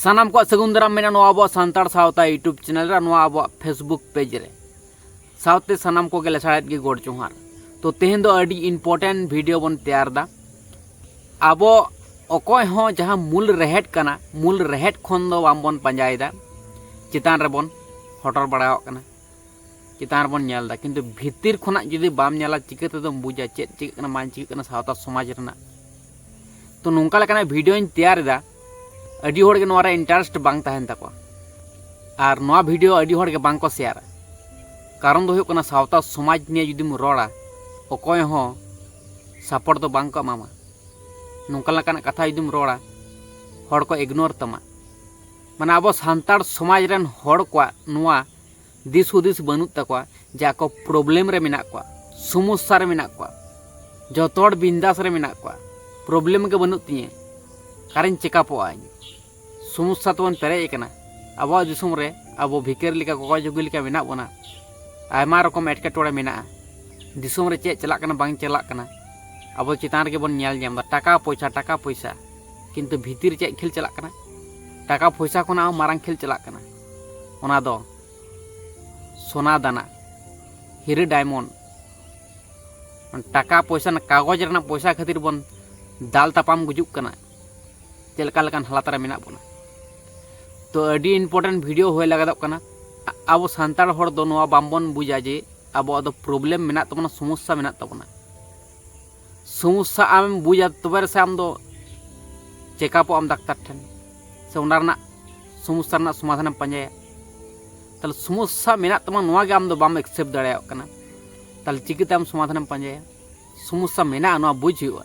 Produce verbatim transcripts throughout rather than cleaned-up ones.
ᱥᱟᱱᱟᱢ ᱠᱚᱣᱟᱜ ᱥᱟᱹᱜᱩᱱ ᱫᱟᱨᱟᱢ ᱢᱮᱱᱟᱜᱼᱟ ᱱᱚᱣᱟ ᱟᱵᱚᱣᱟᱜ ᱥᱟᱱᱛᱟᱲ ᱥᱟᱶᱛᱟ YouTube ᱪᱮᱱᱮᱞ ᱨᱮ, ᱱᱚᱣᱟ ᱟᱵᱚᱣᱟᱜ Facebook ᱯᱮᱡᱽ ᱨᱮ᱾ ᱥᱟᱶᱛᱮ ᱥᱟᱱᱟᱢ ᱠᱚᱜᱮ ᱞᱟᱥᱟᱲᱦᱮᱫ ᱜᱮ ᱜᱚᱰ ᱡᱚᱦᱟᱨ᱾ ᱛᱚ ᱛᱮᱦᱮᱧ ᱫᱚ ᱟᱹᱰᱤ ᱤᱢᱯᱚᱨᱴᱮᱱᱴ ᱵᱷᱤᱰᱤᱭᱳ ᱵᱚᱱ ᱛᱮᱭᱟᱨ ᱮᱫᱟ᱾ ᱟᱵᱚ ᱚᱠᱚᱭ ᱦᱚᱸ ᱡᱟᱦᱟᱸ ᱢᱩᱞ ᱨᱮᱦᱮᱫ ᱠᱟᱱᱟ, ᱢᱩᱞ ᱨᱮᱦᱮᱫ ᱠᱷᱚᱱ ᱫᱚ ᱵᱟᱝᱵᱚᱱ ᱯᱟᱸᱡᱟᱭᱮᱫᱟ, ᱪᱮᱛᱟᱱ ᱨᱮᱵᱚᱱ ᱦᱚᱴᱚᱨ ᱵᱟᱲᱟᱣᱟᱜ ᱠᱟᱱᱟ, ᱪᱮᱛᱟᱱ ᱨᱮᱵᱚᱱ ᱧᱮᱞ ᱮᱫᱟ, ᱠᱤᱱᱛᱩ ᱵᱷᱤᱛᱤᱨ ᱠᱷᱚᱱᱟᱜ ᱡᱩᱫᱤ ᱵᱟᱢ ᱧᱮᱞᱟ, ᱪᱤᱠᱟᱹ ᱛᱮᱫᱚᱢ ᱵᱩᱡᱟ ᱪᱮᱫ ᱪᱤᱠᱟᱹᱜ ᱠᱟᱱᱟ, ᱵᱟᱝ ᱪᱤᱠᱟᱹᱜ ᱠᱟᱱᱟ ᱥᱟᱶᱛᱟ ᱥᱚᱢᱟᱡᱽ ᱨᱮᱱᱟᱜ? ᱛᱚ ᱱᱚᱝᱠᱟ ᱞᱮᱠᱟᱱᱟᱜ ᱵᱷᱤᱰᱤᱭᱳᱧ ᱛᱮᱭᱟᱨ ᱮᱫᱟ, ᱟᱹᱰᱤ ᱦᱚᱲ ᱜᱮ ᱱᱚᱣᱟ ᱨᱮ ᱤᱱᱴᱟᱨᱮᱥᱴ ᱵᱟᱝ ᱛᱟᱦᱮᱱ ᱛᱟᱠᱚᱣᱟ, ᱟᱨ ᱱᱚᱣᱟ ᱵᱷᱤᱰᱤᱭᱳ ᱟᱹᱰᱤ ᱦᱚᱲ ᱜᱮ ᱵᱟᱝ ᱠᱚ ᱥᱮᱭᱟᱨᱟ᱾ ᱠᱟᱨᱚᱱ ᱫᱚ ᱦᱩᱭᱩᱜ ᱠᱟᱱᱟ, ᱥᱟᱶᱛᱟ ᱥᱚᱢᱟᱡᱽ ᱱᱤᱭᱮ ᱡᱩᱫᱤᱢ ᱨᱚᱲᱟ, ᱚᱠᱚᱭ ᱦᱚᱸ ᱥᱟᱯᱳᱨᱴ ᱫᱚ ᱵᱟᱝ ᱠᱚ ᱮᱢᱟᱢᱟ᱾ ᱱᱚᱝᱠᱟ ᱞᱮᱠᱟᱱᱟᱜ ᱠᱟᱛᱷᱟ ᱡᱩᱫᱤᱢ ᱨᱚᱲᱟ, ᱦᱚᱲ ᱠᱚ ᱤᱜᱱᱳᱨ ᱛᱟᱢᱟ᱾ ᱢᱟᱱᱮ, ᱟᱵᱚ ᱥᱟᱱᱛᱟᱲ ᱥᱚᱢᱟᱡᱽ ᱨᱮᱱ ᱦᱚᱲ ᱠᱚᱣᱟᱜ ᱱᱚᱣᱟ ᱫᱤᱥ ᱦᱩᱫᱤᱥ ᱵᱟᱹᱱᱩᱜ ᱛᱟᱠᱚᱣᱟ ᱡᱮ ᱟᱠᱚ ᱯᱨᱚᱵᱞᱮᱢ ᱨᱮ ᱢᱮᱱᱟᱜ ᱠᱚᱣᱟ, ᱥᱚᱢᱚᱥᱥᱟ ᱨᱮ ᱢᱮᱱᱟᱜ ᱠᱚᱣᱟ᱾ ᱡᱚᱛᱚ ᱦᱚᱲ ᱵᱤᱱᱫᱟᱥ ᱨᱮ ᱢᱮᱱᱟᱜ ᱠᱚᱣᱟ, ᱯᱨᱚᱵᱞᱮᱢ ᱜᱮ ᱵᱟᱹᱱᱩᱜ ᱛᱤᱧᱟᱹ, ᱚᱠᱟᱨᱮᱧ ᱪᱮᱠᱟᱯᱚᱜᱼᱟ ᱤᱧ? ᱥᱚᱢᱚᱥᱥᱟ ᱛᱮᱵᱚᱱ ᱯᱮᱨᱮᱡ ᱟᱠᱟᱱᱟ᱾ ᱟᱵᱚᱣᱟᱜ ᱫᱤᱥᱚᱢ ᱨᱮ ᱟᱵᱚ ᱵᱷᱤᱠᱟᱹᱨ ᱞᱮᱠᱟ, ᱠᱚᱠᱚᱭ ᱡᱩᱜᱤ ᱞᱮᱠᱟ ᱢᱮᱱᱟᱜ ᱵᱚᱱᱟ᱾ ᱟᱭᱢᱟ ᱨᱚᱠᱚᱢ ᱮᱴᱠᱮᱴᱚᱬᱮ ᱢᱮᱱᱟᱜᱼᱟ᱾ ᱫᱤᱥᱚᱢ ᱨᱮ ᱪᱮᱫ ᱪᱟᱞᱟᱜ ᱠᱟᱱᱟ, ᱵᱟᱝ ᱪᱟᱞᱟᱜ ᱠᱟᱱᱟ, ᱟᱵᱚ ᱪᱮᱛᱟᱱ ᱨᱮᱜᱮ ᱵᱚᱱ ᱧᱮᱞ ᱧᱟᱢ ᱮᱫᱟ᱾ ᱴᱟᱠᱟ ᱯᱚᱭᱥᱟ, ᱴᱟᱠᱟ ᱯᱚᱭᱥᱟ, ᱠᱤᱱᱛᱩ ᱵᱷᱤᱛᱤᱨ ᱪᱮᱫ ᱠᱷᱮᱞ ᱪᱟᱞᱟᱜ ᱠᱟᱱᱟ? ᱴᱟᱠᱟ ᱯᱚᱭᱥᱟ ᱠᱷᱚᱱᱟᱜ ᱦᱚᱸ ᱢᱟᱨᱟᱝ ᱠᱷᱮᱞ ᱪᱟᱞᱟᱜ ᱠᱟᱱᱟ᱾ ᱚᱱᱟ ᱫᱚ ᱥᱳᱱᱟ ᱫᱟᱱᱟ, ᱦᱤᱨᱟᱹ ᱰᱟᱭᱢᱚᱱᱰ, ᱴᱟᱠᱟ ᱯᱚᱭᱥᱟ ᱨᱮᱱᱟᱜ, ᱠᱟᱜᱚᱡᱽ ᱨᱮᱱᱟᱜ ᱯᱚᱭᱥᱟ ᱠᱷᱟᱹᱛᱤᱨ ᱵᱚᱱ ᱫᱟᱞ ᱛᱟᱯᱟᱢ ᱜᱩᱡᱩᱜ ᱠᱟᱱᱟ᱾ ᱪᱮᱫ ᱞᱮᱠᱟ ᱞᱮᱠᱟᱱ ᱦᱟᱞᱟᱛ ᱨᱮ ᱢᱮᱱᱟᱜ ᱵᱚᱱᱟ? ᱛᱚ ᱟᱹᱰᱤ ᱤᱢᱯᱚᱨᱴᱮᱱᱴ ᱵᱷᱤᱰᱤᱭᱳ ᱦᱩᱭ ᱞᱟᱹᱜᱤᱫᱚᱜ ᱠᱟᱱᱟ᱾ ᱟᱵᱚ ᱥᱟᱱᱛᱟᱲ ᱦᱚᱲ ᱫᱚ ᱱᱚᱣᱟ ᱵᱟᱝᱵᱚᱱ ᱵᱩᱡᱟ ᱡᱮ ᱟᱵᱚᱣᱟᱜ ᱫᱚ ᱯᱨᱚᱵᱞᱮᱢ ᱢᱮᱱᱟᱜ ᱛᱟᱵᱚᱱᱟ, ᱥᱚᱢᱚᱥᱥᱟ ᱢᱮᱱᱟᱜ ᱛᱟᱵᱚᱱᱟ᱾ ᱥᱚᱢᱚᱥᱥᱟ ᱟᱢᱮᱢ ᱵᱩᱡᱟ, ᱛᱚᱵᱮ ᱨᱮᱥᱮ ᱟᱢ ᱫᱚ ᱪᱮᱠᱟᱯᱚᱜ ᱟᱢ ᱰᱟᱠᱛᱟᱨ ᱴᱷᱮᱱ, ᱥᱮ ᱚᱱᱟ ᱨᱮᱱᱟᱜ ᱥᱚᱢᱚᱥᱥᱟ ᱨᱮᱱᱟᱜ ᱥᱚᱢᱟᱫᱷᱟᱱᱮᱢ ᱯᱟᱸᱡᱟᱭᱟ᱾ ᱛᱟᱦᱞᱮ ᱥᱚᱢᱚᱥᱥᱟ ᱢᱮᱱᱟᱜ ᱛᱟᱢᱟ, ᱱᱚᱣᱟ ᱜᱮ ᱟᱢ ᱫᱚ ᱵᱟᱢ ᱮᱠᱥᱮᱯᱴ ᱫᱟᱲᱮᱭᱟᱜ ᱠᱟᱱᱟ᱾ ᱛᱟᱦᱞᱮ ᱪᱤᱠᱟᱹᱛᱮ ᱟᱢ ᱥᱚᱢᱟᱫᱷᱟᱱᱮᱢ ᱯᱟᱸᱡᱟᱭᱟ? ᱥᱚᱢᱚᱥᱥᱟ ᱢᱮᱱᱟᱜᱼᱟ, ᱱᱚᱣᱟ ᱵᱩᱡᱽ ᱦᱩᱭᱩᱜᱼᱟ᱾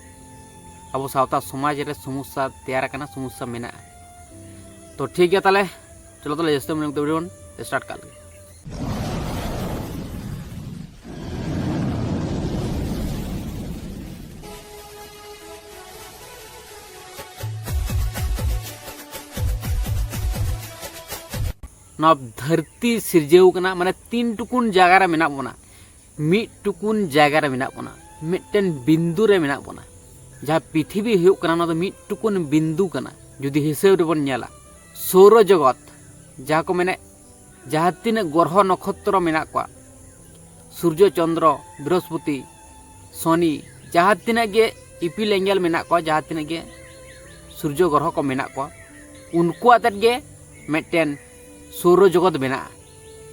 ᱟᱵᱚ ᱥᱟᱶᱛᱟ ᱥᱚᱢᱟᱡᱽ ᱨᱮ ᱥᱚᱢᱚᱥᱥᱟ ᱛᱮᱭᱟᱨ ᱟᱠᱟᱱᱟ, ᱥᱚᱢᱚᱥᱥᱟ ᱢᱮᱱᱟᱜᱼᱟ᱾ ᱛᱚ ᱴᱷᱤᱠ ᱜᱮᱭᱟ, ᱛᱟᱦᱞᱮ ᱪᱚᱞᱚ ᱛᱟᱦᱞᱮ ᱡᱟᱹᱥᱛᱤ ᱢᱚᱱᱮ ᱠᱟᱛᱮ ᱵᱷᱤᱰᱤᱭᱳ ᱵᱚᱱ ᱥᱴᱟᱨᱴ ᱠᱟᱜ ᱞᱮᱜᱮ᱾ ᱱᱚᱣᱟ ᱫᱷᱟᱹᱨᱛᱤ ᱥᱤᱨᱡᱟᱹᱣ ᱠᱟᱱᱟ, ᱢᱟᱱᱮ ᱛᱤᱱ ᱴᱩᱠᱩᱱ ᱡᱟᱭᱜᱟ ᱨᱮ ᱢᱮᱱᱟᱜ ᱵᱚᱱᱟ, ᱢᱤᱫ ᱴᱩᱠᱩᱱ ᱡᱟᱭᱜᱟ ᱨᱮ ᱢᱮᱱᱟᱜ ᱵᱚᱱᱟ, ᱢᱤᱫᱴᱮᱱ ᱵᱤᱱᱫᱩ ᱨᱮ ᱢᱮᱱᱟᱜ ᱵᱚᱱᱟ᱾ ᱡᱟᱦᱟᱸ ᱯᱨᱤᱛᱷᱤᱵᱤ ᱦᱩᱭᱩᱜ ᱠᱟᱱᱟ, ᱚᱱᱟ ᱫᱚ ᱢᱤᱫ ᱴᱩᱠᱩᱱ ᱵᱤᱱᱫᱩ ᱠᱟᱱᱟ᱾ ᱡᱩᱫᱤ ᱦᱤᱥᱟᱹᱵ ᱨᱮᱵᱚᱱ ᱧᱮᱞᱟ, ᱥᱳᱨᱚ ᱡᱚᱜᱚᱛ, ᱡᱟᱦᱟᱸ ᱠᱚ ᱢᱮᱱᱮᱫ, ᱡᱟᱦᱟᱸ ᱛᱤᱱᱟᱹᱜ ᱜᱨᱚᱦᱚ ᱱᱚᱠᱷᱚᱛᱨᱚ ᱢᱮᱱᱟᱜ ᱠᱚᱣᱟ, ᱥᱩᱨᱡᱚ, ᱪᱚᱱᱫᱨᱚ, ᱵᱨᱤᱦᱚᱥᱯᱚᱛᱤ, ᱥᱚᱱᱤ, ᱡᱟᱦᱟᱸ ᱛᱤᱱᱟᱹᱜ ᱜᱮ ᱤᱯᱤᱞ ᱮᱸᱜᱮᱞ ᱢᱮᱱᱟᱜ ᱠᱚᱣᱟ, ᱡᱟᱦᱟᱸ ᱛᱤᱱᱟᱹᱜ ᱜᱮ ᱥᱩᱨᱡᱚ ᱜᱨᱚᱦᱚ ᱠᱚ ᱢᱮᱱᱟᱜ ᱠᱚᱣᱟ, ᱩᱱᱠᱩ ᱟᱛᱮᱫ ᱜᱮ ᱢᱤᱫᱴᱮᱱ ᱥᱳᱨᱚ ᱡᱚᱜᱚᱛ ᱢᱮᱱᱟᱜᱼᱟ᱾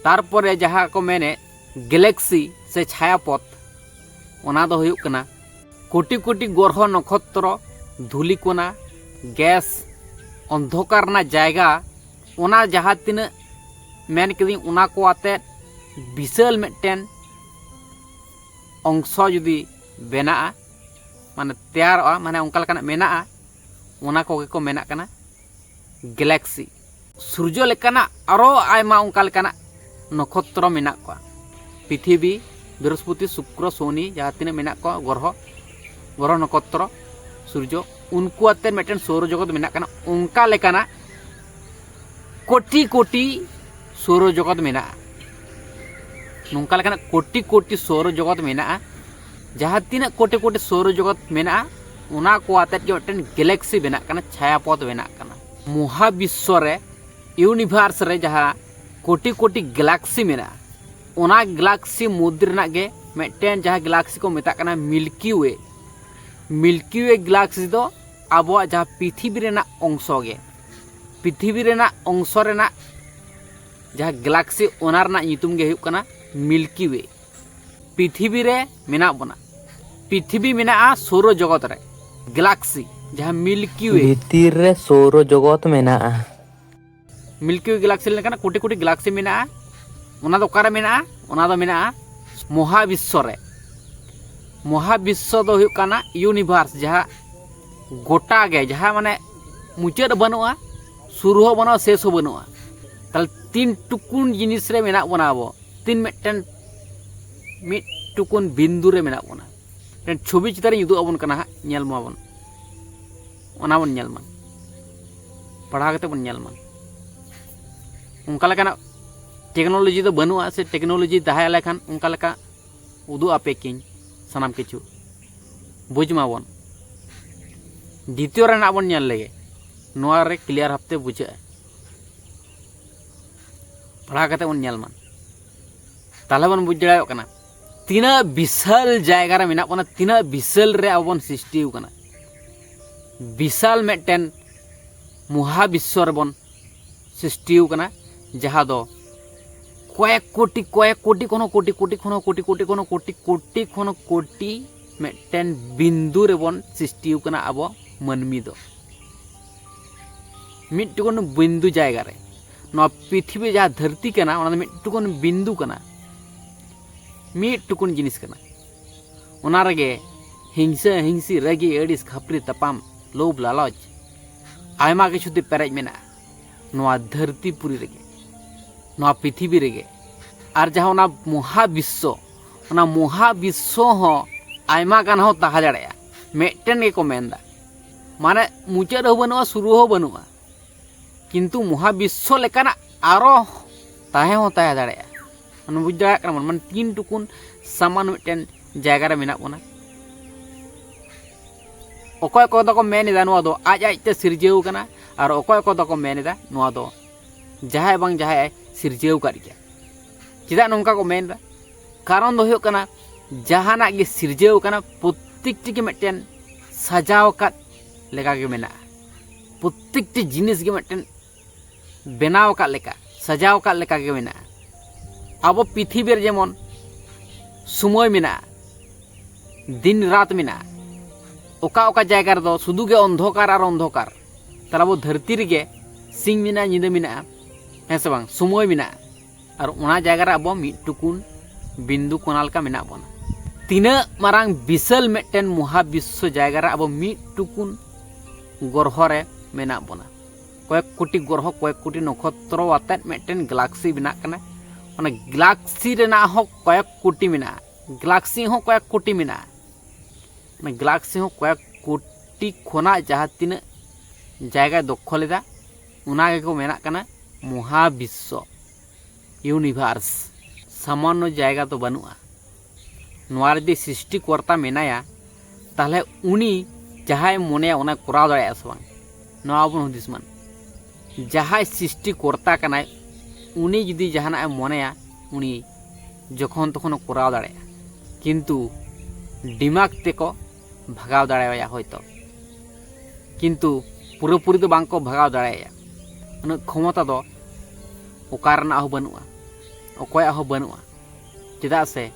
ᱛᱟᱨᱯᱚᱨᱮ ᱡᱟᱦᱟᱸ ᱠᱚ ᱢᱮᱱᱮᱫ ᱜᱮᱞᱮᱠᱥᱤ ᱥᱮ ᱪᱷᱟᱭᱟᱯᱚᱛ, ᱚᱱᱟ ᱫᱚ ᱦᱩᱭᱩᱜ ᱠᱟᱱᱟ ᱠᱳᱴᱤ ᱠᱳᱴᱤ ᱜᱨᱚᱦᱚ ᱱᱚᱠᱷᱚᱛᱨᱚ, ᱫᱷᱩᱞᱤ ᱠᱚᱱᱟ, ᱜᱮᱥ, ᱚᱱᱫᱷᱚᱠᱟᱨ ᱨᱮᱱᱟᱜ ᱡᱟᱭᱜᱟ, ᱚᱱᱟ ᱡᱟᱦᱟᱸ ᱛᱤᱱᱟᱹᱜ ᱢᱮᱱ ᱠᱤᱫᱟᱹᱧ, ᱚᱱᱟ ᱠᱚ ᱟᱛᱮᱫ ᱵᱤᱥᱟᱞ ᱢᱤᱫᱴᱮᱱ ᱚᱝᱥᱚ ᱡᱩᱫᱤ ᱵᱮᱱᱟᱜᱼᱟ, ᱢᱟᱱᱮ ᱛᱮᱭᱟᱨᱚᱜᱼᱟ, ᱢᱟᱱᱮ ᱚᱱᱠᱟ ᱞᱮᱠᱟᱱᱟᱜ ᱢᱮᱱᱟᱜᱼᱟ, ᱚᱱᱟ ᱠᱚᱜᱮ ᱠᱚ ᱢᱮᱱᱟᱜ ᱠᱟᱱᱟ ᱜᱮᱞᱟᱠᱥᱤ᱾ ᱥᱩᱨᱡᱚ ᱞᱮᱠᱟᱱᱟᱜ ᱟᱨᱚ ᱟᱭᱢᱟ ᱚᱱᱠᱟ ᱞᱮᱠᱟᱱᱟᱜ ᱱᱚᱠᱷᱚᱛᱨᱚ ᱢᱮᱱᱟᱜ ᱠᱚᱣᱟ᱾ ᱯᱨᱤᱛᱷᱤᱵᱤ, ᱵᱨᱤᱦᱚᱥᱯᱚᱛᱤ, ᱥᱩᱠᱨᱚ, ᱥᱚᱱᱤ, ᱡᱟᱦᱟᱸ ᱛᱤᱱᱟᱹᱜ ᱢᱮᱱᱟᱜ ᱠᱚᱣᱟ ᱜᱨᱚᱦᱚ, ᱜᱨᱚᱦᱚ ᱱᱚᱠᱷᱚᱛᱨᱚ, ᱥᱩᱨᱡᱚ, ᱩᱱᱠᱩ ᱟᱛᱮ ᱢᱤᱫᱴᱮᱱ ᱥᱳᱨᱚ ᱡᱚᱜᱚᱛ ᱢᱮᱱᱟᱜ ᱠᱟᱱᱟ᱾ ᱚᱱᱠᱟ ᱞᱮᱠᱟᱱᱟᱜ ᱠᱳᱴᱤ ᱠᱳᱴᱤ ᱥᱳᱨᱚ ᱡᱚᱜᱚᱛ ᱢᱮᱱᱟᱜᱼᱟ᱾ ᱱᱚᱝᱠᱟ ᱞᱮᱠᱟᱱᱟᱜ ᱠᱳᱴᱤ ᱠᱳᱴᱤ ᱥᱳᱨᱚ ᱡᱚᱜᱚᱛ ᱢᱮᱱᱟᱜᱼᱟ᱾ ᱡᱟᱦᱟᱸ ᱛᱤᱱᱟᱹᱜ ᱠᱳᱴᱤ ᱠᱳᱴᱤ ᱥᱳᱨᱚ ᱡᱚᱜᱚᱛ ᱢᱮᱱᱟᱜᱼᱟ, ᱚᱱᱟ ᱠᱚ ᱟᱛᱮᱫ ᱜᱮ ᱢᱤᱫᱴᱮᱱ ᱜᱮᱞᱟᱠᱥᱤ ᱵᱮᱱᱟᱜ ᱠᱟᱱᱟ, ᱪᱷᱟᱭᱟᱯᱚᱛ ᱵᱮᱱᱟᱜ ᱠᱟᱱᱟ᱾ ᱢᱚᱦᱟᱵᱤᱥᱥᱚ ᱨᱮ, ᱤᱭᱩᱱᱤᱵᱷᱟᱨᱥ ᱨᱮ ᱡᱟᱦᱟᱸ ᱠᱳᱴᱤ ᱠᱳᱴᱤ ᱜᱮᱞᱟᱠᱥᱤ ᱢᱮᱱᱟᱜᱼᱟ, ᱚᱱᱟ ᱜᱮᱞᱟᱠᱥᱤ ᱢᱚᱫᱽᱫᱷᱮ ᱨᱮᱱᱟᱜ ᱜᱮ ᱢᱤᱫᱴᱮᱱ ᱡᱟᱦᱟᱸ ᱜᱮᱞᱟᱠᱥᱤ ᱠᱚ ᱢᱮᱛᱟᱜ ᱠᱟᱱᱟ ᱢᱤᱞᱠᱤ ᱣᱮ᱾ ᱢᱤᱞᱠᱤ ᱣᱮ ᱜᱮᱞᱟᱠᱥᱤ ᱫᱚ ᱟᱵᱚᱣᱟᱜ ᱡᱟᱦᱟᱸ ᱯᱨᱤᱛᱷᱤᱵᱤ ᱨᱮᱱᱟᱜ ᱚᱝᱥᱚ ᱜᱮ᱾ ᱯᱨᱤᱛᱷᱤᱵᱤ ᱨᱮᱱᱟᱜ ᱚᱝᱥᱚ ᱨᱮᱱᱟᱜ ᱡᱟᱦᱟᱸ ᱜᱮᱞᱟᱠᱥᱤ, ᱚᱱᱟ ᱨᱮᱱᱟᱜ ᱧᱩᱛᱩᱢ ᱜᱮ ᱦᱩᱭᱩᱜ ᱠᱟᱱᱟ ᱢᱤᱞᱠᱤ ᱣᱮ᱾ ᱯᱨᱤᱛᱷᱤᱵᱤ ᱨᱮ ᱢᱮᱱᱟᱜ ᱵᱚᱱᱟ, ᱯᱨᱤᱛᱷᱤᱵᱤ ᱢᱮᱱᱟᱜᱼᱟ ᱥᱳᱨᱚ ᱡᱚᱜᱚᱛ ᱨᱮ᱾ ᱜᱮᱞᱟᱠᱥᱤ, ᱡᱟᱦᱟᱸ ᱢᱤᱞᱠᱤ ᱣᱮ, ᱵᱷᱤᱛᱤᱨ ᱨᱮ ᱥᱳᱨᱚ ᱡᱚᱜᱚᱛ ᱢᱮᱱᱟᱜᱼᱟ᱾ ᱢᱤᱞᱠᱤ ᱣᱮ ᱜᱮᱞᱟᱠᱥᱤ ᱞᱮᱠᱟᱱᱟᱜ ᱠᱳᱴᱤ ᱠᱳᱴᱤ ᱜᱮᱞᱟᱠᱥᱤ ᱢᱮᱱᱟᱜᱼᱟ᱾ ᱚᱱᱟ ᱫᱚ ᱚᱠᱟᱨᱮ ᱢᱮᱱᱟᱜᱼᱟ? ᱚᱱᱟ ᱫᱚ ᱢᱮᱱᱟᱜᱼᱟ ᱢᱚᱦᱟᱵᱤᱥᱥᱚ ᱨᱮ᱾ ᱢᱚᱦᱟᱵᱤᱥᱥᱚ ᱫᱚ ᱦᱩᱭᱩᱜ ᱠᱟᱱᱟ ᱤᱭᱩᱱᱤᱵᱷᱟᱨᱥ, ᱡᱟᱦᱟᱸ ᱜᱚᱴᱟ ᱜᱮ, ᱡᱟᱦᱟᱸ ᱢᱟᱱᱮ ᱢᱩᱪᱟᱹᱫ ᱵᱟᱹᱱᱩᱜᱼᱟ, ᱥᱩᱨᱩ ᱦᱚᱸ ᱵᱟᱹᱱᱩᱜᱼᱟ, ᱥᱮᱥ ᱦᱚᱸ ᱵᱟᱹᱱᱩᱜᱼᱟ᱾ ᱛᱟᱦᱚᱞᱮ ᱛᱤᱱ ᱴᱩᱠᱩᱱ ᱡᱤᱱᱤᱥ ᱨᱮ ᱢᱮᱱᱟᱜ ᱵᱚᱱᱟ ᱟᱵᱚ? ᱛᱤᱱ ᱢᱤᱫᱴᱮᱱ, ᱢᱤᱫ ᱴᱩᱠᱩᱱ ᱵᱤᱱᱫᱩ ᱨᱮ ᱢᱮᱱᱟᱜ ᱵᱚᱱᱟ᱾ ᱢᱤᱫᱴᱮᱱ ᱪᱷᱚᱵᱤ ᱪᱤᱛᱟᱹᱨᱤᱧ ᱩᱫᱩᱜ ᱟᱵᱚᱱ ᱠᱟᱱᱟ ᱦᱟᱸᱜ, ᱧᱮᱞ ᱢᱟᱵᱚᱱ, ᱚᱱᱟ ᱵᱚᱱ ᱧᱮᱞ ᱢᱟ, ᱯᱟᱲᱦᱟᱣ ᱠᱟᱛᱮ ᱵᱚᱱ ᱧᱮᱞ ᱢᱟ᱾ ᱚᱱᱠᱟ ᱞᱮᱠᱟᱱᱟᱜ ᱴᱮᱠᱱᱳᱞᱚᱡᱤ ᱫᱚ ᱵᱟᱹᱱᱩᱜᱼᱟ, ᱥᱮ ᱴᱮᱠᱱᱳᱞᱚᱡᱤ ᱛᱟᱦᱮᱸ ᱞᱮᱠᱷᱟᱱ ᱚᱱᱠᱟ ᱞᱮᱠᱟ ᱩᱫᱩᱜ ᱟᱯᱮ ᱠᱤᱧ ᱥᱟᱱᱟᱢ ᱠᱤᱪᱷᱩ, ᱵᱩᱡᱽ ᱢᱟᱵᱚᱱ᱾ ᱫᱤᱛᱤᱭᱚ ᱨᱮᱱᱟᱜ ᱵᱚᱱ ᱧᱮᱞ ᱞᱮᱜᱮ, ᱱᱚᱣᱟ ᱨᱮ ᱠᱞᱤᱭᱟᱨ ᱵᱷᱟᱵᱽᱛᱮ ᱵᱩᱡᱷᱟᱹᱜᱼᱟ᱾ ᱯᱟᱲᱦᱟᱣ ᱠᱟᱛᱮ ᱵᱚᱱ ᱧᱮᱞ ᱢᱟ᱾ ᱛᱟᱦᱚᱞᱮ ᱵᱚᱱ ᱵᱩᱡᱽ ᱫᱟᱲᱮᱭᱟᱜ ᱠᱟᱱᱟ ᱛᱤᱱᱟᱹᱜ ᱵᱤᱥᱟᱞ ᱡᱟᱭᱜᱟ ᱨᱮ ᱢᱮᱱᱟᱜ ᱵᱚᱱᱟ, ᱛᱤᱱᱟᱹᱜ ᱵᱤᱥᱟᱞ ᱨᱮ ᱟᱵᱚ ᱵᱚᱱ ᱥᱨᱤᱥᱴᱤ ᱟᱠᱟᱱᱟ᱾ ᱵᱤᱥᱟᱞ ᱢᱤᱫᱴᱮᱱ ᱢᱚᱦᱟ ᱵᱤᱥᱥᱚ ᱨᱮᱵᱚᱱ ᱥᱨᱤᱥᱴᱤ ᱟᱠᱟᱱᱟ, ᱡᱟᱦᱟᱸ ᱫᱚ ᱠᱚᱭᱮᱠ ᱠᱳᱴᱤ, ᱠᱚᱭᱮᱠ ᱠᱳᱴᱤ ᱠᱷᱚᱱ ᱦᱚᱸ ᱠᱳᱴᱤ, ᱠᱳᱴᱤ ᱠᱷᱚᱱ ᱦᱚᱸ ᱠᱳᱴᱤ, ᱠᱳᱴᱤ ᱠᱷᱚᱱ ᱦᱚᱸ ᱠᱳᱴᱤ, ᱠᱳᱴᱤ, ᱠᱳᱴᱤ ᱠᱷᱚᱱ ᱦᱚᱸ ᱠᱳᱴᱤ ᱢᱤᱫᱴᱮᱱ ᱵᱤᱱᱫᱩ ᱨᱮᱵᱚᱱ ᱥᱨᱤᱥᱴᱤ ᱟᱠᱟᱱᱟ ᱟᱵᱚ ᱢᱟᱹᱱᱢᱤ ᱫᱚ᱾ ᱢᱤᱫ ᱴᱩᱠᱩᱱ ᱵᱤᱱᱫᱩ ᱡᱟᱭᱜᱟ ᱨᱮ, ᱱᱚᱣᱟ ᱯᱨᱤᱛᱷᱤᱵᱤ ᱡᱟᱦᱟᱸ ᱫᱷᱟᱹᱨᱛᱤ ᱠᱟᱱᱟ, ᱚᱱᱟ ᱫᱚ ᱢᱤᱫ ᱴᱩᱠᱩᱱ ᱵᱤᱱᱫᱩ ᱠᱟᱱᱟ, ᱢᱤᱫ ᱴᱩᱠᱩᱱ ᱡᱤᱱᱤᱥ ᱠᱟᱱᱟ᱾ ᱚᱱᱟ ᱨᱮᱜᱮ ᱦᱤᱝᱥᱟᱹ ᱦᱤᱝᱥᱤ, ᱨᱟᱹᱜᱤ ᱟᱹᱲᱤᱥ, ᱠᱷᱟᱹᱯᱨᱤ ᱛᱟᱯᱟᱢ, ᱞᱳᱵᱷ ᱞᱟᱞᱚᱪ, ᱟᱭᱢᱟ ᱠᱤᱪᱷᱩ ᱛᱮ ᱯᱮᱨᱮᱡ ᱢᱮᱱᱟᱜᱼᱟ ᱱᱚᱣᱟ ᱫᱷᱟᱹᱨᱛᱤ ᱯᱩᱨᱤ ᱨᱮᱜᱮ, ᱱᱚᱣᱟ ᱯᱨᱤᱛᱷᱤᱵᱤ ᱨᱮᱜᱮ᱾ ᱟᱨ ᱡᱟᱦᱟᱸ ᱚᱱᱟ ᱢᱚᱦᱟ ᱵᱤᱥᱥᱚ, ᱚᱱᱟ ᱢᱚᱦᱟ ᱵᱤᱥᱥᱚ ᱦᱚᱸ ᱟᱭᱢᱟ ᱜᱟᱱ ᱦᱚᱸ ᱛᱟᱦᱮᱸ ᱫᱟᱲᱮᱭᱟᱜᱼᱟ, ᱢᱤᱫᱴᱮᱱ ᱜᱮᱠᱚ ᱢᱮᱱᱫᱟ᱾ ᱢᱟᱱᱮ ᱢᱩᱪᱟᱹᱫ ᱦᱚᱸ ᱵᱟᱹᱱᱩᱜᱼᱟ, ᱥᱩᱨᱩ ᱦᱚᱸ ᱵᱟᱹᱱᱩᱜᱼᱟ, ᱠᱤᱱᱛᱩ ᱢᱚᱦᱟ ᱵᱤᱥᱥᱚ ᱞᱮᱠᱟᱱᱟᱜ ᱟᱨᱚ ᱛᱟᱦᱮᱸ ᱦᱚᱸ ᱛᱟᱦᱮᱸ ᱫᱟᱲᱮᱭᱟᱜᱼᱟ᱾ ᱢᱟᱱᱮ ᱵᱩᱡᱽ ᱫᱟᱲᱮᱭᱟᱜ ᱠᱟᱱᱟ ᱵᱚᱱ, ᱢᱟᱱᱮ ᱛᱤᱱ ᱴᱩᱠᱩᱱ ᱥᱟᱢᱟᱱ ᱢᱤᱫᱴᱮᱱ ᱡᱟᱭᱜᱟ ᱨᱮ ᱢᱮᱱᱟᱜ ᱵᱚᱱᱟ᱾ ᱚᱠᱚᱭ ᱚᱠᱚᱭ ᱫᱚᱠᱚ ᱢᱮᱱ ᱮᱫᱟ ᱱᱚᱣᱟ ᱫᱚ ᱟᱡ ᱟᱡᱛᱮ ᱥᱤᱨᱡᱟᱹᱣ ᱠᱟᱱᱟ, ᱟᱨ ᱚᱠᱚᱭ ᱚᱠᱚᱭ ᱫᱚᱠᱚ ᱢᱮᱱ ᱮᱫᱟ ᱱᱚᱣᱟ ᱫᱚ ᱡᱟᱦᱟᱸᱭ ᱵᱟᱝ ᱡᱟᱦᱟᱸᱭ ᱥᱤᱨᱡᱟᱹᱣ ᱟᱠᱟᱫ ᱜᱮᱭᱟ᱾ ᱪᱮᱫᱟᱜ ᱱᱚᱝᱠᱟ ᱠᱚ ᱢᱮᱱ ᱮᱫᱟ? ᱠᱟᱨᱚᱱ ᱫᱚ ᱦᱩᱭᱩᱜ ᱠᱟᱱᱟ, ᱡᱟᱦᱟᱱᱟᱜ ᱜᱮ ᱥᱤᱨᱡᱟᱹᱣ ᱠᱟᱱᱟ, ᱯᱨᱚᱛᱮᱠᱴᱤ ᱜᱮ ᱢᱤᱫᱴᱮᱱ ᱥᱟᱡᱟᱣ ᱟᱠᱟᱫ ᱞᱮᱠᱟ ᱜᱮ ᱢᱮᱱᱟᱜᱼᱟ᱾ ᱯᱨᱚᱛᱮᱠᱴᱤ ᱡᱤᱱᱤᱥ ᱜᱮ ᱢᱤᱫᱴᱮᱱ ᱵᱮᱱᱟᱣ ᱟᱠᱟᱫ ᱞᱮᱠᱟ, ᱥᱟᱡᱟᱣ ᱟᱠᱟᱫ ᱞᱮᱠᱟ ᱜᱮ ᱢᱮᱱᱟᱜᱼᱟ᱾ ᱟᱵᱚ ᱯᱨᱤᱛᱷᱤᱵᱤ ᱨᱮ ᱡᱮᱢᱚᱱ ᱥᱚᱢᱚᱭ ᱢᱮᱱᱟᱜᱼᱟ, ᱫᱤᱱ ᱨᱟᱛ ᱢᱮᱱᱟᱜᱼᱟ, ᱚᱠᱟ ᱚᱠᱟ ᱡᱟᱭᱜᱟ ᱨᱮᱫᱚ ᱥᱩᱫᱷᱩ ᱜᱮ ᱚᱱᱫᱷᱚᱠᱟᱨ ᱟᱨ ᱚᱱᱫᱷᱚᱠᱟᱨ, ᱛᱟᱦᱞᱮ ᱟᱵᱚ ᱫᱷᱟᱹᱨᱛᱤ ᱨᱮᱜᱮ ᱥᱤᱧ ᱢᱮᱱᱟᱜᱼᱟ, ᱧᱤᱫᱟᱹ ᱢᱮᱱᱟᱜᱼᱟ, ᱦᱮᱸ ᱥᱮ ᱵᱟᱝ? ᱥᱚᱢᱚᱭ ᱢᱮᱱᱟᱜᱼᱟ᱾ ᱟᱨ ᱚᱱᱟ ᱡᱟᱭᱜᱟ ᱨᱮ ᱟᱵᱚ ᱢᱤᱫ ᱴᱩᱠᱩᱱ ᱵᱤᱱᱫᱩ ᱠᱚᱱᱟ ᱞᱮᱠᱟ ᱢᱮᱱᱟᱜ ᱵᱚᱱᱟ᱾ ᱛᱤᱱᱟᱹᱜ ᱢᱟᱨᱟᱝ ᱵᱤᱥᱟᱞ ᱢᱤᱫᱴᱮᱱ ᱢᱚᱦᱟ ᱵᱤᱥᱥᱚ ᱡᱟᱭᱜᱟ ᱨᱮ ᱟᱵᱚ ᱢᱤᱫ ᱴᱩᱠᱩᱱ ᱜᱨᱚᱦᱚ ᱨᱮ ᱢᱮᱱᱟᱜ ᱵᱚᱱᱟ᱾ ᱠᱚᱭᱮᱠ ᱠᱳᱴᱤ ᱜᱨᱚᱦᱚ, ᱠᱚᱭᱮᱠ ᱠᱳᱴᱤ ᱱᱚᱠᱷᱚᱛᱨᱚ ᱟᱛᱮᱫ ᱢᱤᱫᱴᱮᱱ ᱜᱮᱞᱟᱠᱥᱤ ᱵᱮᱱᱟᱜ ᱠᱟᱱᱟ᱾ ᱚᱱᱟ ᱜᱮᱞᱟᱠᱥᱤ ᱨᱮᱱᱟᱜ ᱦᱚᱸ ᱠᱚᱭᱮᱠ ᱠᱳᱴᱤ ᱢᱮᱱᱟᱜᱼᱟ, ᱜᱮᱞᱟᱠᱥᱤ ᱦᱚᱸ ᱠᱚᱭᱮᱠ ᱠᱳᱴᱤ ᱢᱮᱱᱟᱜᱼᱟ᱾ ᱚᱱᱟ ᱜᱮᱞᱟᱠᱥᱤ ᱦᱚᱸ ᱠᱚᱭᱮᱠ ᱠᱳᱴᱤ ᱠᱷᱚᱱᱟᱜ ᱡᱟᱦᱟᱸ ᱛᱤᱱᱟᱹᱜ ᱡᱟᱭᱜᱟᱭ ᱫᱚᱠᱷᱚᱞ ᱮᱫᱟ, ᱚᱱᱟ ᱜᱮᱠᱚ ᱢᱮᱱᱟᱜ ᱠᱟᱱᱟ ᱢᱚᱦᱟ ᱵᱤᱥᱥᱚ, ᱤᱭᱩᱱᱤᱵᱷᱟᱨᱥ᱾ ᱥᱟᱢᱟᱱᱱᱚ ᱡᱟᱭᱜᱟ ᱫᱚ ᱵᱟᱹᱱᱩᱜᱼᱟ᱾ ᱱᱚᱣᱟ ᱨᱮ ᱡᱩᱫᱤ ᱥᱨᱤᱥᱴᱤ ᱠᱚᱨᱛᱟ ᱢᱮᱱᱟᱭᱟ, ᱛᱟᱦᱚᱞᱮ ᱩᱱᱤ ᱡᱟᱦᱟᱸᱭ ᱢᱚᱱᱮᱭᱟ ᱚᱱᱟᱭ ᱠᱚᱨᱟᱣ ᱫᱟᱲᱮᱭᱟᱜᱼᱟ ᱥᱮ ᱵᱟᱝ? ᱱᱚᱣᱟ ᱵᱚᱱ ᱦᱩᱫᱤᱥ ᱢᱟ᱾ ᱡᱟᱦᱟᱸᱭ ᱥᱨᱤᱥᱴᱤ ᱠᱚᱨᱛᱟ ᱠᱟᱱᱟᱭ, ᱩᱱᱤ ᱡᱩᱫᱤ ᱡᱟᱦᱟᱱᱟᱜ ᱮ ᱢᱚᱱᱮᱭᱟ, ᱩᱱᱤ ᱡᱚᱠᱷᱚᱱ ᱛᱚᱠᱷᱚᱱᱮ ᱠᱚᱨᱟᱣ ᱫᱟᱲᱮᱭᱟᱜᱼᱟ, ᱠᱤᱱᱛᱩ ᱫᱤᱢᱟᱜᱽ ᱛᱮᱠᱚ ᱵᱷᱟᱜᱟᱣ ᱫᱟᱲᱮᱣᱟᱭᱟ ᱦᱚᱭᱛᱚ, ᱠᱤᱱᱛᱩ ᱯᱩᱨᱟᱹᱯᱩᱨᱤ ᱫᱚ ᱵᱟᱝ ᱠᱚ ᱵᱷᱟᱜᱟᱣ ᱫᱟᱲᱮᱭᱟᱭᱟ᱾ ᱩᱱᱟᱹᱜ ᱠᱷᱚᱢᱚᱛᱟ ᱫᱚ ᱚᱠᱟ ᱨᱮᱱᱟᱜ ᱦᱚᱸ ᱵᱟᱹᱱᱩᱜᱼᱟ, ᱚᱠᱚᱭᱟᱜ ᱦᱚᱸ ᱵᱟᱹᱱᱩᱜᱼᱟ᱾ ᱪᱮᱫᱟᱜ ᱥᱮ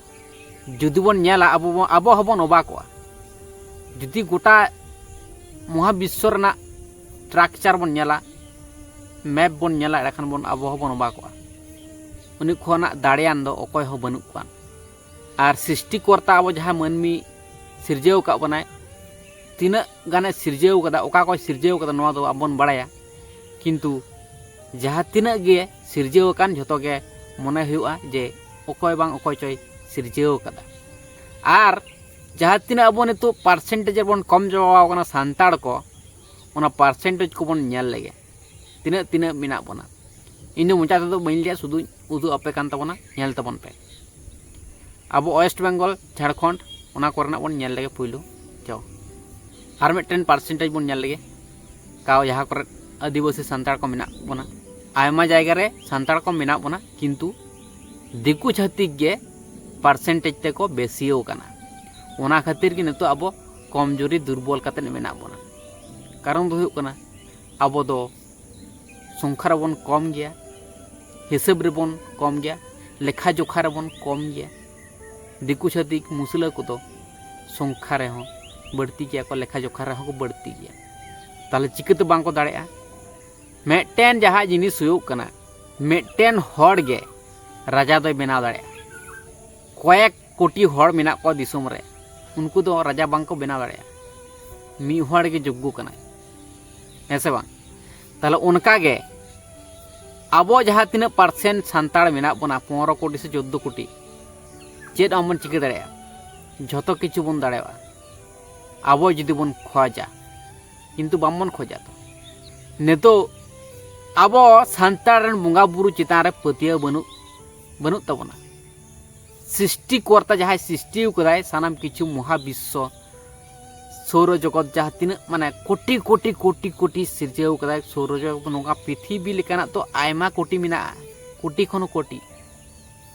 ᱡᱩᱫᱤ ᱵᱚᱱ ᱧᱮᱞᱟ, ᱟᱵᱚ ᱵᱚᱱ, ᱟᱵᱚ ᱦᱚᱸᱵᱚᱱ ᱚᱵᱟᱠᱚᱜᱼᱟ᱾ ᱡᱩᱫᱤ ᱜᱚᱴᱟ ᱢᱚᱦᱟ ᱵᱤᱥᱥᱚ ᱨᱮᱱᱟᱜ ᱥᱴᱨᱟᱠᱪᱟᱨ ᱵᱚᱱ ᱧᱮᱞᱟ, ᱢᱮᱯ ᱵᱚᱱ ᱧᱮᱞᱟ, ᱮᱸᱰᱮᱠᱷᱟᱱ ᱵᱚᱱ, ᱟᱵᱚ ᱦᱚᱸᱵᱚᱱ ᱚᱵᱟᱠᱚᱜᱼᱟ᱾ ᱩᱱᱤ ᱠᱷᱚᱱᱟᱜ ᱫᱟᱲᱮᱭᱟᱱ ᱫᱚ ᱚᱠᱚᱭ ᱦᱚᱸ ᱵᱟᱹᱱᱩᱜ ᱠᱚᱣᱟ᱾ ᱟᱨ ᱥᱨᱤᱥᱴᱤᱠᱚᱨᱛᱟ ᱟᱵᱚ ᱡᱟᱦᱟᱸ ᱢᱟᱹᱱᱢᱤ ᱥᱤᱨᱡᱟᱹᱣ ᱟᱠᱟᱫ ᱵᱚᱱᱟᱭ, ᱛᱤᱱᱟᱹᱜ ᱜᱟᱱᱮ ᱥᱤᱨᱡᱟᱹᱣ ᱠᱟᱫᱟ, ᱚᱠᱟ ᱠᱚᱭ ᱥᱤᱨᱡᱟᱹᱣ ᱠᱟᱫᱟ, ᱱᱚᱣᱟ ᱫᱚ ᱟᱵᱚ ᱵᱚᱱ ᱵᱟᱲᱟᱭᱟ᱾ ᱠᱤᱱᱛᱩ ᱡᱟᱦᱟᱸ ᱛᱤᱱᱟᱹᱜ ᱜᱮ ᱥᱤᱨᱡᱟᱹᱣ ᱟᱠᱟᱱ, ᱡᱷᱚᱛᱚ ᱜᱮ ᱢᱚᱱᱮ ᱦᱩᱭᱩᱜᱼᱟ ᱡᱮ ᱚᱠᱚᱭ ᱵᱟᱝ ᱚᱠᱚᱭ ᱪᱚᱭ ᱥᱤᱨᱡᱟᱹᱣ ᱠᱟᱫᱟ᱾ ᱟᱨ ᱡᱟᱦᱟᱸ ᱛᱤᱱᱟᱹᱜ ᱟᱵᱚ ᱱᱤᱛᱚᱜ ᱯᱟᱨᱥᱮᱱᱴᱮᱡᱽ ᱨᱮᱵᱚᱱ ᱠᱚᱢ ᱪᱟᱵᱟᱣ ᱠᱟᱱᱟ ᱥᱟᱱᱛᱟᱲ ᱠᱚ, ᱚᱱᱟ ᱯᱟᱨᱥᱮᱱᱴᱮᱡᱽ ᱠᱚᱵᱚᱱ ᱧᱮᱞ ᱞᱮᱜᱮ, ᱛᱤᱱᱟᱹᱜ ᱛᱤᱱᱟᱹᱜ ᱢᱮᱱᱟᱜ ᱵᱚᱱᱟ᱾ ᱤᱧ ᱫᱚ ᱢᱚᱪᱟ ᱛᱮᱫᱚ ᱵᱟᱹᱧ ᱞᱟᱹᱭᱟ, ᱥᱩᱫᱩᱧ ᱩᱫᱩᱜ ᱟᱯᱮ ᱠᱟᱱ ᱛᱟᱵᱚᱱᱟ, ᱧᱮᱞ ᱛᱟᱵᱚᱱ ᱯᱮ᱾ ᱟᱵᱚ ᱳᱭᱮᱥᱴ ᱵᱮᱝᱜᱚᱞ, ᱡᱷᱟᱲᱠᱷᱚᱸᱰ, ᱚᱱᱟ ᱠᱚᱨᱮᱱᱟᱜ ᱵᱚᱱ ᱧᱮᱞ ᱞᱮᱜᱮ ᱯᱩᱭᱞᱩ᱾ ᱪᱚ, ᱟᱨ ᱢᱤᱫᱴᱮᱱ ᱯᱟᱨᱥᱮᱱᱴᱮᱡᱽ ᱵᱚᱱ ᱧᱮᱞ ᱞᱮᱜᱮ, ᱠᱟᱣ ᱡᱟᱦᱟᱸ ᱠᱚᱨᱮ ᱟᱹᱫᱤᱵᱟᱹᱥᱤ ᱥᱟᱱᱛᱟᱲ ᱠᱚ ᱢᱮᱱᱟᱜ ᱵᱚᱱᱟ᱾ ᱟᱭᱢᱟ ᱡᱟᱭᱜᱟ ᱨᱮ ᱥᱟᱱᱛᱟᱲ ᱠᱚ ᱢᱮᱱᱟᱜ ᱵᱚᱱᱟ, ᱠᱤᱱᱛᱩ ᱫᱤᱠᱩ ᱪᱷᱟᱹᱛᱤᱠ ᱜᱮ ᱯᱟᱨᱥᱮᱱᱴᱮᱡᱽ ᱛᱮᱠᱚ ᱵᱮᱥᱤᱭᱟᱹᱣ ᱠᱟᱱᱟ᱾ ᱚᱱᱟ ᱠᱷᱟᱹᱛᱤᱨ ᱜᱮ ᱱᱤᱛᱚᱜ ᱟᱵᱚ ᱠᱚᱢᱡᱩᱨᱤ, ᱫᱩᱨᱵᱚᱞ ᱠᱟᱛᱮᱫ ᱢᱮᱱᱟᱜ ᱵᱚᱱᱟ᱾ ᱠᱟᱨᱚᱱ ᱫᱚ ᱦᱩᱭᱩᱜ ᱠᱟᱱᱟ, ᱟᱵᱚ ᱫᱚ ᱥᱚᱝᱠᱷᱟ ᱨᱮᱵᱚᱱ ᱠᱚᱢ ᱜᱮᱭᱟ, ᱦᱤᱥᱟᱹᱵ ᱨᱮᱵᱚᱱ ᱠᱚᱢ ᱜᱮᱭᱟ, ᱞᱮᱠᱷᱟ ᱡᱚᱠᱷᱟ ᱨᱮᱵᱚᱱ ᱠᱚᱢ ᱜᱮᱭᱟ᱾ ᱫᱤᱠᱩ ᱪᱷᱟᱹᱛᱤᱠ ᱢᱩᱥᱞᱟᱹ ᱠᱚᱫᱚ ᱥᱚᱝᱠᱷᱟ ᱨᱮᱦᱚᱸ ᱵᱟᱹᱲᱛᱤ ᱜᱮᱭᱟ ᱠᱚ, ᱞᱮᱠᱷᱟ ᱡᱚᱠᱷᱟ ᱨᱮᱦᱚᱸ ᱠᱚ ᱵᱟᱹᱲᱛᱤ ᱜᱮᱭᱟ᱾ ᱛᱟᱦᱚᱞᱮ ᱪᱤᱠᱟᱹᱛᱮ ᱵᱟᱝ ᱠᱚ ᱫᱟᱲᱮᱭᱟᱜᱼᱟ? ᱢᱤᱫᱴᱮᱱ ᱡᱟᱦᱟᱸ ᱡᱤᱱᱤᱥ ᱦᱩᱭᱩᱜ ᱠᱟᱱᱟ, ᱢᱤᱫᱴᱮᱱ ᱦᱚᱲ ᱜᱮ ᱨᱟᱡᱟ ᱫᱚᱭ ᱵᱮᱱᱟᱣ ᱫᱟᱲᱮᱭᱟᱜᱼᱟ᱾ ᱠᱚᱭᱮᱠ ᱠᱳᱴᱤ ᱦᱚᱲ ᱢᱮᱱᱟᱜ ᱠᱚᱣᱟ ᱫᱤᱥᱚᱢ ᱨᱮ, ᱩᱱᱠᱩ ᱫᱚ ᱨᱟᱡᱟ ᱵᱟᱝ ᱠᱚ ᱵᱮᱱᱟᱣ ᱫᱟᱲᱮᱭᱟᱜᱼᱟ᱾ ᱢᱤᱫ ᱦᱚᱲ ᱜᱮ ᱡᱳᱜᱽᱜᱚ ᱠᱟᱱᱟᱭ, ᱦᱮᱸ ᱥᱮ ᱵᱟᱝ? ᱛᱟᱦᱚᱞᱮ ᱚᱱᱠᱟ ᱜᱮ ᱟᱵᱚ ᱡᱟᱦᱟᱸ ᱛᱤᱱᱟᱹᱜ ᱯᱟᱨᱥᱮᱱᱴ ᱥᱟᱱᱛᱟᱲ ᱢᱮᱱᱟᱜ ᱵᱚᱱᱟ, ᱯᱚᱱᱨᱚ ᱠᱳᱴᱤ ᱥᱮ ᱪᱳᱫᱽᱫᱳ ᱠᱳᱴᱤ, ᱪᱮᱫ ᱦᱚᱸ ᱵᱚᱱ ᱪᱤᱠᱟᱹ ᱫᱟᱲᱮᱭᱟᱜᱼᱟ? ᱡᱷᱚᱛᱚ ᱠᱤᱪᱷᱩ ᱵᱚᱱ ᱫᱟᱲᱮᱭᱟᱜᱼᱟ, ᱟᱵᱚ ᱡᱩᱫᱤ ᱵᱚᱱ ᱠᱷᱚᱡᱟ, ᱠᱤᱱᱛᱩ ᱵᱟᱝᱵᱚᱱ ᱠᱷᱚᱡᱟ ᱛᱚ᱾ ᱱᱤᱛᱚᱜ ᱟᱵᱚ ᱥᱟᱱᱛᱟᱲ ᱨᱮᱱ ᱵᱚᱸᱜᱟ ᱵᱩᱨᱩ ᱪᱮᱛᱟᱱ ᱨᱮ ᱯᱟᱹᱛᱭᱟᱹᱣ ᱵᱟᱹᱱᱩᱜ, ᱵᱟᱹᱱᱩᱜ ᱛᱟᱵᱚᱱᱟ᱾ ᱥᱨᱤᱥᱴᱤᱠᱚᱨᱛᱟ ᱡᱟᱦᱟᱸᱭ ᱥᱨᱤᱥᱴᱤ ᱟᱠᱟᱫᱟᱭ ᱥᱟᱱᱟᱢ ᱠᱤᱪᱷᱩ, ᱢᱚᱦᱟ ᱵᱤᱥᱥᱚ, ᱥᱳᱨᱚ ᱡᱚᱜᱚᱛ, ᱡᱟᱦᱟᱸ ᱛᱤᱱᱟᱹᱜ ᱢᱟᱱᱮ ᱠᱳᱴᱤ ᱠᱳᱴᱤ ᱠᱳᱴᱤ ᱠᱳᱴᱤ ᱥᱤᱨᱡᱟᱹᱣ ᱟᱠᱟᱫᱟᱭ ᱥᱳᱨᱚ ᱡᱚᱜᱚᱛ, ᱱᱚᱝᱠᱟ ᱯᱨᱤᱛᱷᱤᱵᱤ ᱞᱮᱠᱟᱱᱟᱜ ᱛᱚ ᱟᱭᱢᱟ ᱠᱳᱴᱤ ᱢᱮᱱᱟᱜᱼᱟ᱾ ᱠᱳᱴᱤ ᱠᱷᱚᱱ ᱦᱚᱸ ᱠᱳᱴᱤ,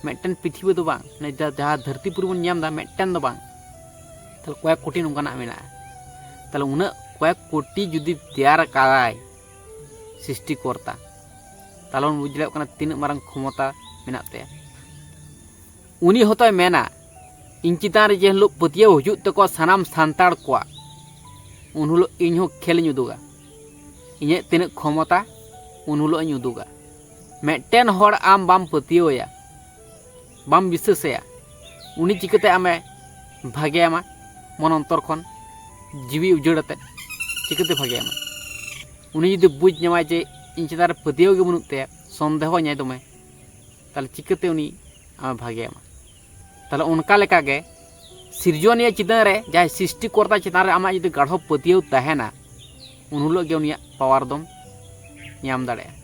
ᱢᱤᱫᱴᱮᱱ ᱯᱨᱤᱛᱷᱤᱵᱤ ᱫᱚ ᱵᱟᱝ, ᱢᱟᱱᱮ ᱡᱟ- ᱡᱟᱦᱟᱸ ᱫᱷᱟᱹᱨᱛᱤ ᱯᱩᱨᱤ ᱵᱚᱱ ᱧᱟᱢ ᱮᱫᱟ, ᱢᱤᱫᱴᱮᱱ ᱫᱚ ᱵᱟᱝ, ᱛᱟᱦᱞᱮ ᱠᱚᱭᱮᱠ ᱠᱳᱴᱤ ᱱᱚᱝᱠᱟᱱᱟᱜ ᱢᱮᱱᱟᱜᱼᱟ᱾ ᱛᱟᱦᱞᱮ ᱩᱱᱟᱹᱜ ᱠᱚᱭᱮᱠ ᱠᱳᱴᱤ ᱡᱩᱫᱤ ᱛᱮᱭᱟᱨ ᱟᱠᱟᱫᱟᱭ ᱥᱨᱤᱥᱴᱤᱠᱚᱨᱛᱟ, ᱛᱟᱦᱞᱮ ᱵᱚᱱ ᱵᱩᱡᱽ ᱫᱟᱲᱮᱭᱟᱜ ᱠᱟᱱᱟ ᱛᱤᱱᱟᱹᱜ ᱢᱟᱨᱟᱝ ᱠᱷᱚᱢᱚᱛᱟ ᱢᱮᱱᱟᱜ ᱛᱟᱭᱟ᱾ ᱩᱱᱤ ᱦᱚᱸᱛᱚᱭ ᱢᱮᱱᱟ, ᱤᱧ ᱪᱮᱛᱟᱱ ᱨᱮ ᱡᱮ ᱦᱤᱞᱳᱜ ᱯᱟᱹᱛᱭᱟᱹᱣ ᱦᱤᱡᱩᱜ ᱛᱟᱠᱚᱣᱟ ᱥᱟᱱᱟᱢ ᱥᱟᱱᱛᱟᱲ ᱠᱚᱣᱟᱜ, ᱩᱱ ᱦᱤᱞᱳᱜ ᱤᱧ ᱦᱚᱸ ᱠᱷᱮᱞ ᱤᱧ ᱩᱫᱩᱜᱟ, ᱤᱧᱟᱹᱜ ᱛᱤᱱᱟᱹᱜ ᱠᱷᱚᱢᱚᱛᱟ ᱩᱱ ᱦᱤᱞᱳᱜ ᱤᱧ ᱩᱫᱩᱜᱟ᱾ ᱢᱤᱫᱴᱮᱱ ᱦᱚᱲ ᱟᱢ ᱵᱟᱢ ᱯᱟᱹᱛᱭᱟᱹᱣ ᱟᱭᱟ, ᱵᱟᱢ ᱵᱤᱥᱥᱟᱹᱥ ᱟᱭᱟ, ᱩᱱᱤ ᱪᱤᱠᱟᱹᱛᱮ ᱟᱢᱮ ᱵᱷᱟᱜᱮᱭᱟᱢᱟ? ᱢᱚᱱ ᱚᱱᱛᱚᱨ ᱠᱷᱚᱱ ᱡᱤᱣᱤ ᱩᱡᱟᱹᱲ ᱟᱛᱮᱫ ᱪᱤᱠᱟᱹᱛᱮ ᱵᱷᱟᱜᱮᱭᱟᱢᱟ? ᱩᱱᱤ ᱡᱩᱫᱤ ᱵᱩᱡᱽ ᱧᱟᱢᱟᱭ ᱡᱮ ᱤᱧ ᱪᱮᱛᱟᱱ ᱨᱮ ᱯᱟᱹᱛᱭᱟᱹᱣ ᱜᱮ ᱵᱟᱹᱱᱩᱜ ᱛᱟᱭᱟ, ᱥᱚᱱᱫᱮᱦᱚ ᱤᱧᱟᱭ ᱫᱚᱢᱮ, ᱛᱟᱦᱞᱮ ᱪᱤᱠᱟᱹᱛᱮ ᱩᱱᱤ ᱟᱢᱮ ᱵᱷᱟᱜᱮᱭᱟᱢᱟ? ᱛᱟᱦᱞᱮ ᱚᱱᱠᱟ ᱞᱮᱠᱟᱜᱮ ᱥᱤᱨᱡᱚᱱᱤᱭᱟᱹ ᱪᱮᱛᱟᱱ ᱨᱮ, ᱡᱟᱦᱟᱸᱭ ᱥᱨᱤᱥᱴᱤᱠᱚᱨᱛᱟ ᱪᱮᱛᱟᱱ ᱨᱮ ᱟᱢᱟᱜ ᱡᱩᱫᱤ ᱜᱟᱲᱦᱚ ᱯᱟᱹᱛᱭᱟᱹᱣ ᱛᱟᱦᱮᱱᱟ, ᱩᱱ ᱦᱤᱞᱳᱜ ᱜᱮ ᱩᱱᱤᱭᱟᱜ ᱯᱟᱣᱟᱨ ᱫᱚᱢ ᱧᱟᱢ ᱫᱟᱲᱮᱭᱟᱜᱼᱟ᱾